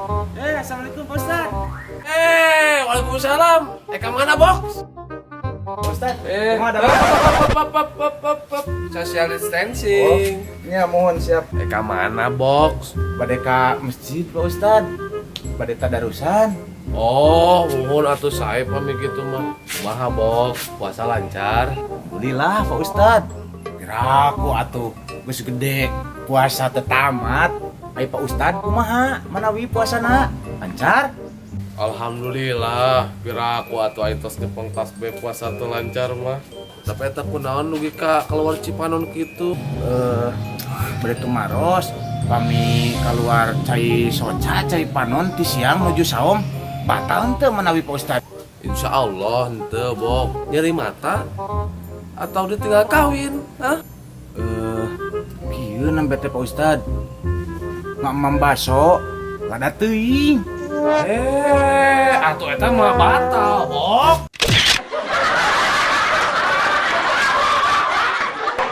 Eh, assalamualaikum, Pak Ustad. Eh, waalaikumsalam. Eh, ka mana, Box? Pak Ustad, Eh, kumaha ada? Pop, pop, pop, pop, pop. Social distancing. Ya, mohon siap. Eh, ka mana, Box? Bade ka masjid, Pak Ustad. Bade tadarusan. Oh, muhun atuh sae pami gitu mah. Kumaha, Box? Puasa lancar? Alhamdulillah, Pak Ustad. Piraku atuh geus gede puasa teu tamat. Ai Pak Ustad kumaha? Manawi puasana lancar? Alhamdulillah, piraku atuh aing tos ngepeng tasbih puasa teu lancar mah. Tapi eta kunaon dugi ka keluar Cipanon kitu? Eh, bade tumaros pami keluar cai soca, cai panon ti siang nuju saum, batal henteu manawi, Pak Ustad? Insya Allah henteu, Box. Nyeri mata atau ditinggal kawin? Hah? Eh, kieu nembe teh, Pak Ustad. Ngamam baso rada teuing. Eh, atuh eta mah batal, Box.